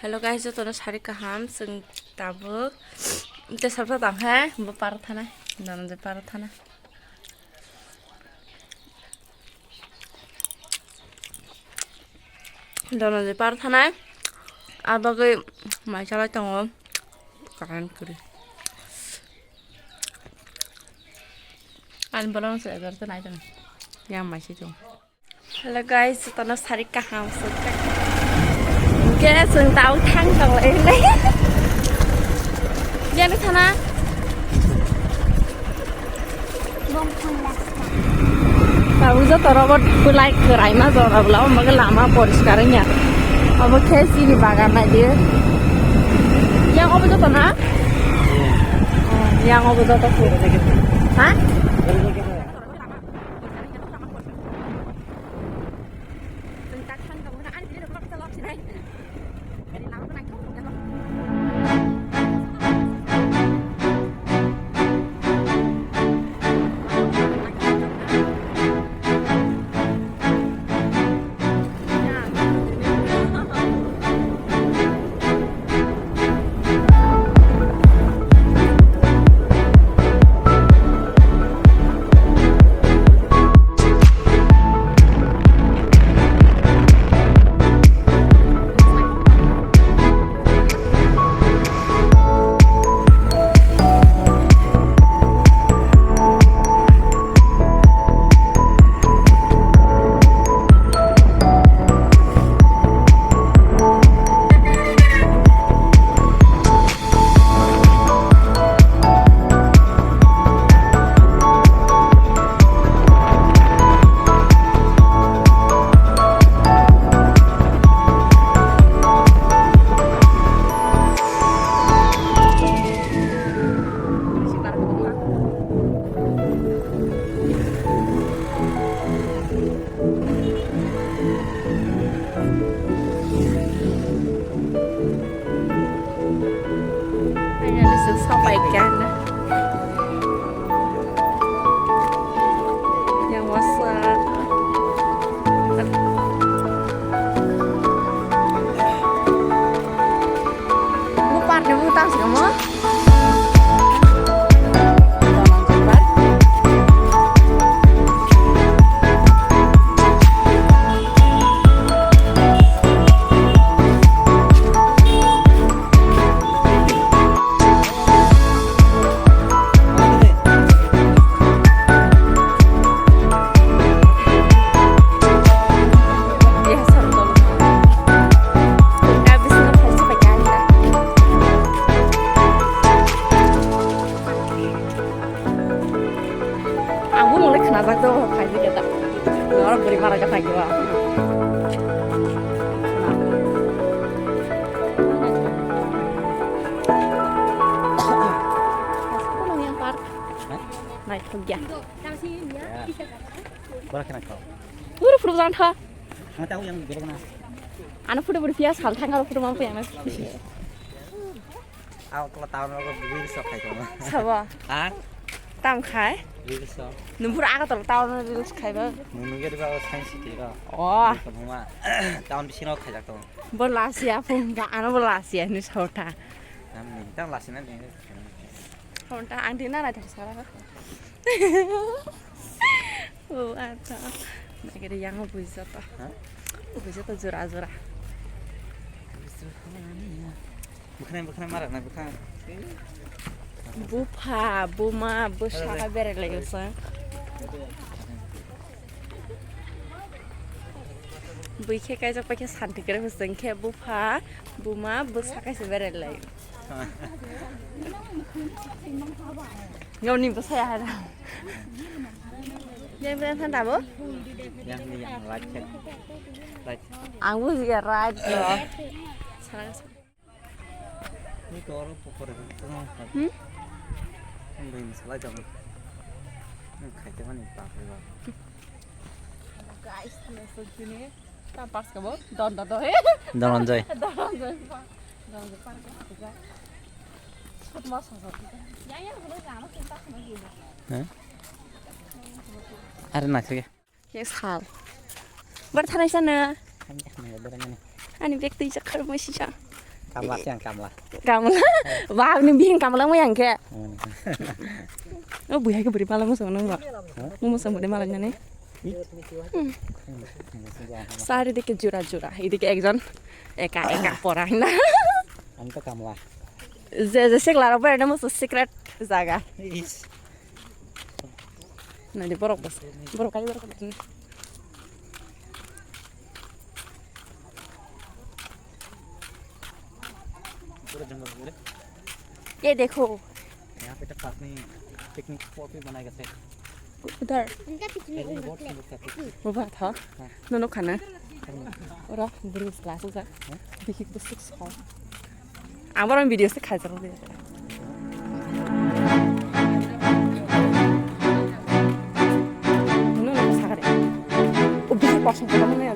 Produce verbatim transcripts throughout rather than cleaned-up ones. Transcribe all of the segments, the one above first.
Hello guys, jotono sari kaham, chwng tabuk tei salsa tang hai, bo para thanai, Dhananjay para thanai. Dhananjay para thanai, abagwi mai chalai tongo, current kwrwi. Ani bolong se egar thanai tong, yang mai si tong. Hello guys, jotono sari kaham sukha. Hingke chwng tau thang tong lai le. Jani sana. Tau joto robot bulai kwrai ma jora bwla, omo khe lama poriskar wngya. Obo khe chini bagan nai di. Yang obo joto na? Oh, yang obo joto khe. Ha? Finally, so sapai ka na. Yang wasa. Mo party mo tang sih mo. Ang bumung le khwnajak do, phaidi khe ta. Oro bwrwi mara khe phaidi ba. Naithok ya. Bora khna kau. Pura pura jang tha. Ang tau yang bebak na. Ano photo bwrwi phiya sal thang aro photo mang phiya na. Agartala town o reels rok khai tongo. Sabo? Ha? Tam khai? Reels rok. Nwng pura Agartala town o reels khai ba? Nwng nugwi rw ba o Science City rok. Oh. Reels rok nungma. Town bisingo khaijak tongo. Bo lasiya phung ka, ano bo lasiya ni sota. Tamni, tang lasina ni. Honta ang di na naithok sara. Oh, ato. Nagere yang o buijo to. Ha? Buijo to jora jora. Bwkhwnai, bwkhwnai mara na bwkhwnai. Bupha, buma, bwsaka berai lai sa. Bui khe kaijak pai khe santi kwrwi hwsong khe bupha, buma, bwsaka se berai lai. Ngoni bwsaya hara. Yang bwsaya than dabo? Yang ni yang light check. Light. Ang bujiya right bro. Sana. Ni to oro pokore. Hmm? Ang bai salai jang. Ang khai te mani pa ba. Guys, na so tini. Ta pas ka bo? Don don don. Dhananjay. Dhananjay pa. Dhananjay pa ka. Sot ma sa sa. Ya ya, bo ga ma ta sa ma. Hah? Are na khe. Ke sal. Bar thanai sana. Ani bag twi jak khar mo sisa. Kamla siang kamla. Kamla. Wah, ni bihing kamla mo yang ke. Hmm. Oh, buya ke beri pala mo sama nang ba. Mo mo sama de malang ne. Hmm. Sari dike jura jura. Idike ekjon eka eka pora hina. Ani to kamla. Je je sikla rok bai mo secret jaga. Is. Nadi borok bas. Borok kai borok. पूरा जंगल पूरे। ये देखो। यहाँ पे तो पार्क नहीं, picnic spot भी बनाया गया है। उधर। इनका पिकनिक पहले बहुत सुंदर था पिकनिक। वो बात था। हाँ। Nono khana. Ora bring glass usa. Bihik besik sa. Amar video se khai jaro de. Nono sakare. O bihik pasang ko mane.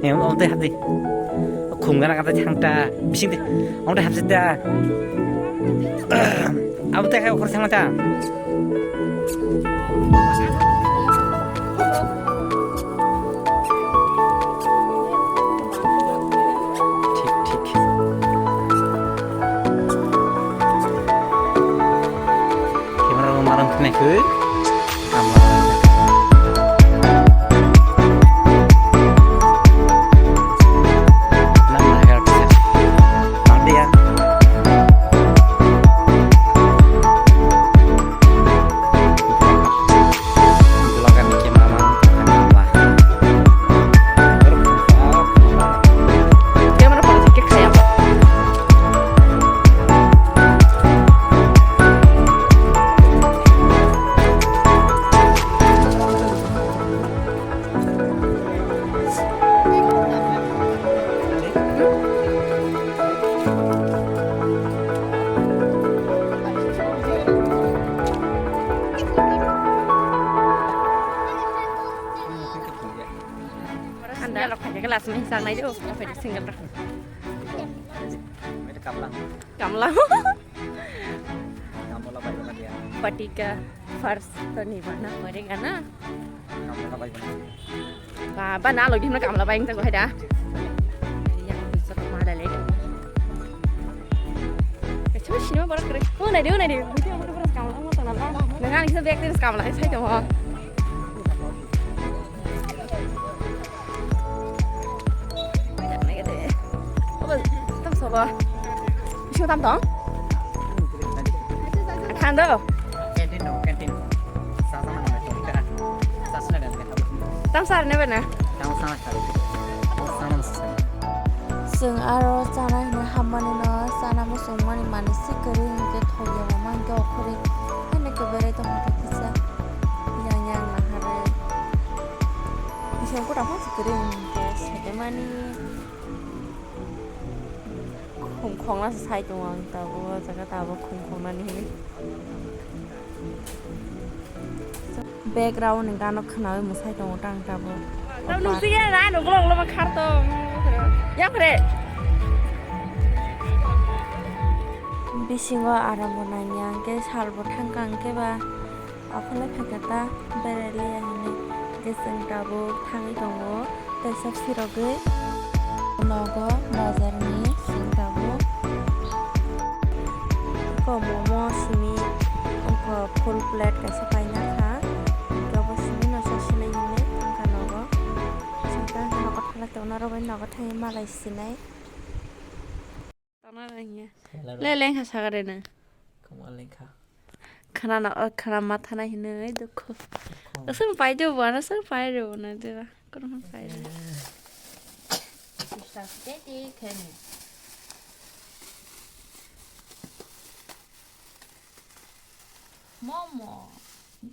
Em, om tei hapdi. Khum gana kata thang ta. Bising de. Om tei hapsi ta. Abo tei khai khor thang ta. Thik, thik. Camera rok narang khna khe. Anda rok khaja glass mi sang nai do, apa di single rok. Kamla. Kamla bai bana dia. Patika first to ni bana pare gana. Kamla bai bana. Ba, ba na logi himna kamla bai ta hai da. Yang bisa ma da le. Kachu sini ma barak kere. Oh, nai de, oh, nai de. Video mo kamla mo ta na la. Nang ani sa bag te kamla sai to. Tam soba. Bisingo tam tong? Thando. Canteen dong, canteen. Sasa mana macam kita. Sasa na dan kita. Tam sar ne bana. Tam sama sar. Sama sar. Chwng aro chana hwnwi hammani no chana muchungmani manwi se kwrwi hwnkhe thok ya mama hwnkhe okhorwi haino kwbere tongma kisa yang yang nahare. Bising kwtal phano se kwrwi hwnkhe setemani khum khongna se sai tongo ang tabuk o jaga tabuk khum khongnani hwnwi. Background ni gano khwnawi mwsai tongo tang tabuk. Tamo nung tiya na nung glong glong khar to. Yang kre. Bisingo aram bo nangya hwnkhe sal bo thangkha hwnkhe ba okhole phaikha ta berai liya hinwi hwnkhe chwng tabuk thangwi tongo. Kaisa phirogwi nogo bazarni sing tabuk. Eko momo simi wngkha full plate kaisa paina kha. Hwnkhe obo simi no sa sinai hinwi wngkha nogo. Saka nogo thala. Tongnaro bai nogo thai malai sinai. Tongnaro hiya. Hello. Le lengkha sagare na. Koma lengkha. Khana na, o khana matha na hinui dukho. Dukho. Aswng pai do bo, ano aswng pai do na de ba. Kono hwn pai do. Eh. Sista tete khani. Momo.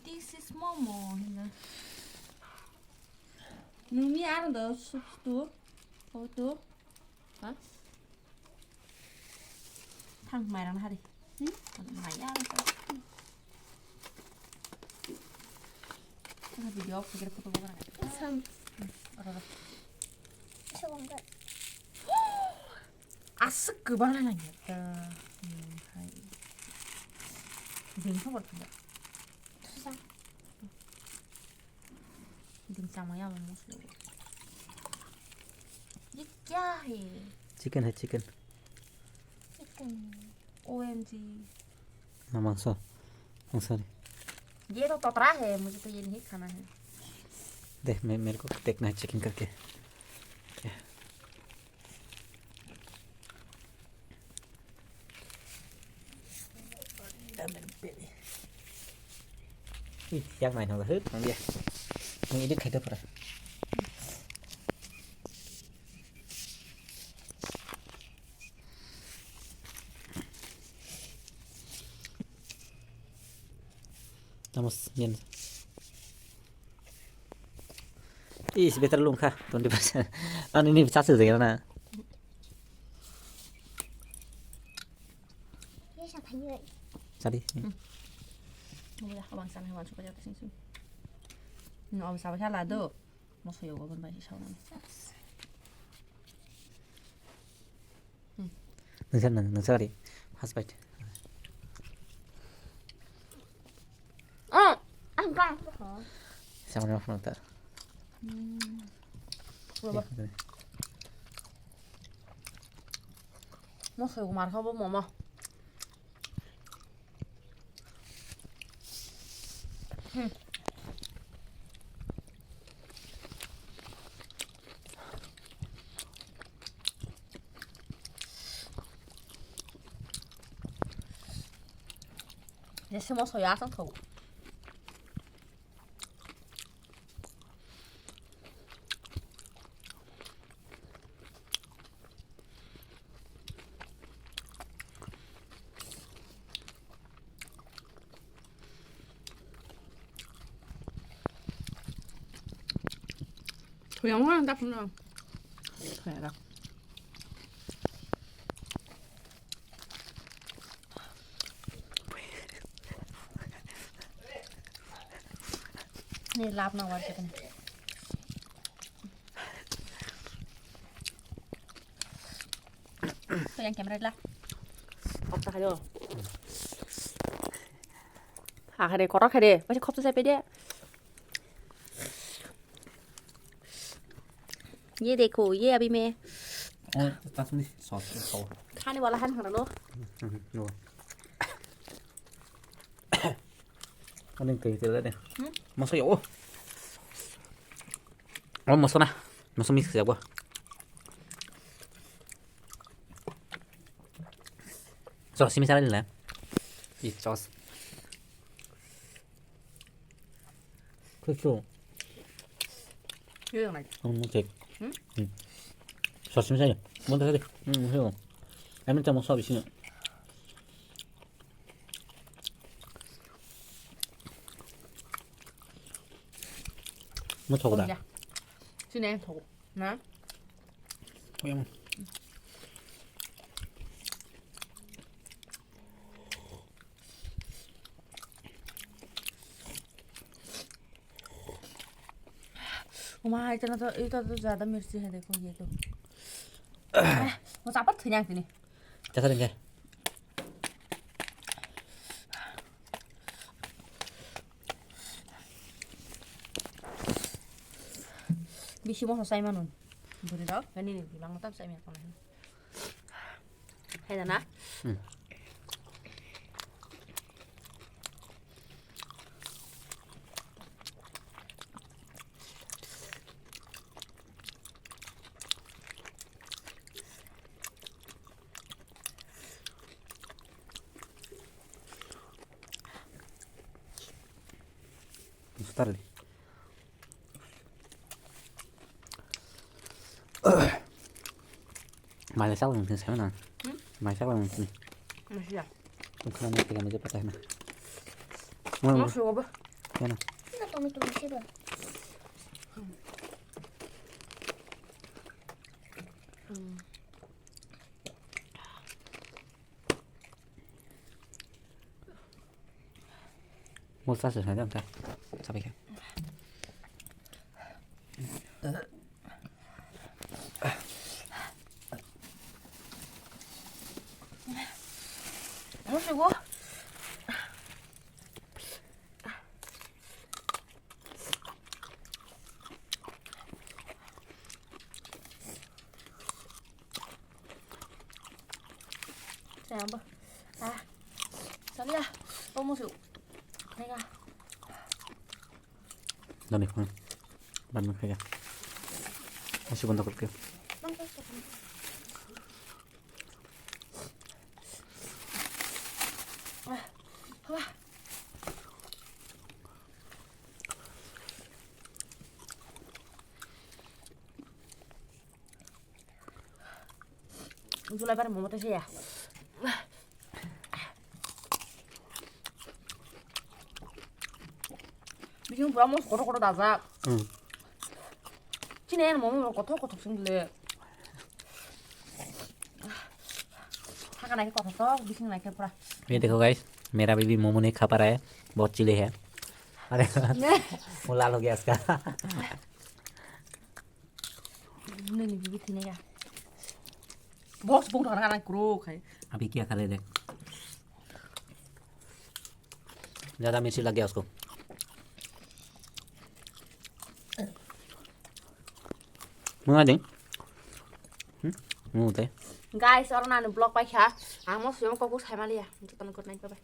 This is Momo. Numi aro do sup tu. O tu. Ha? Thang mairang hari. Hmm? Mai aro do. Video off kira photo bogra. Sam. Aro do. Sam. Aswk kwbangna nangya ta. Hmm, hai. Din khabar khabar. Din chamaya mo moslo. Ye kya hai? Chicken hai, chicken. Chicken. O M G. Na mangso. Mangso ni. Ye to totra hai, mujhe to ye nahi khana hai. Dekh, mere ko dekna hai chicken karke. Ih, yak nai thang hwt thang dia. Nung edit khai ta pura. Tamos bien. Is better lung kha twenty percent. Ani ni chasu jai na. Sadi. Udah abang sana hewan suka jatuh sini. No abang sama salah do. Moso yogo ban bai sauna. Nungsa nang nungsa ri. Has bait. Ah, ang kang. Sama nama phone tar. Hmm. Moso yogo mar habo mama. Hmm. Jese moso ya sang thau. Thuyang ma dak na. Thuyang dak. Ni lap na war kita. Yang camera lah. Off ta khayo. Akhare kotor khaide. Masih khop tu saya pede. Ye dekho, ye abhi mein. Oh, tas ni sauce, sauce. Khane wala hai na no. Hmm, no. Ani kai tela de. Hmm? Masa ya, oh. Oh, masa na. Masa mix ya gua. Sauce simi sara ni la. Ih, sauce. Khusu. Iya, Mike. Hmm, oke. Hmm? Hmm. Sauce simi sara. Mau tak ada. Hmm, iya. Emang cuma sauce sini. Mau tahu dah. Sini yang tahu. Na? Oyang. ओ माँ, इतना तो, इतना तो ज्यादा मिर्ची है, देखो ये तो। आह, म चापट थुइना आंखिनि। Chakha ringkha. Bisi moso chai mano. Bwrwi rok, nini bwrwi rok tam chai mano. Hai da na? Hmm. Tarli. Mai le chakla mungkin sai mano. Hmm? Mai chakla mungkin. Masih ya? Mungkin mungkin kami cepat ya na. Mau suka apa? Ya na. Ini tomato masih ba. Hmm. Mol sa se sai dam ta. Sabai khe. Mol sugo. Sayang ba. Ah. Salia. Oh, musuh. Nega. Dani, hmm. Ban kaya. Masih bentuk kecil. Ah. Wah. Julai bar momo tei ya. Bising pura mos kotor kotor dajak. Hmm. Chini en momo kotor kotor sing le. Saka nai kotor tok, bising nai pura. ये देखो गाइस, मेरा बीबी मोमो नहीं खा पा रहा है, बहुत चिले है। अरे, वो लाल हो गया इसका। Nini bibi thini ya. Box bung thang nang kro khai. अभी क्या खा ले देख। ज्यादा मिर्ची लग गया उसको। Mung ading. Hmm? Mung te. Guys, oro nani vlog paikha. Amo suyam kokuk saimaliya. Jotono good night, bye bye.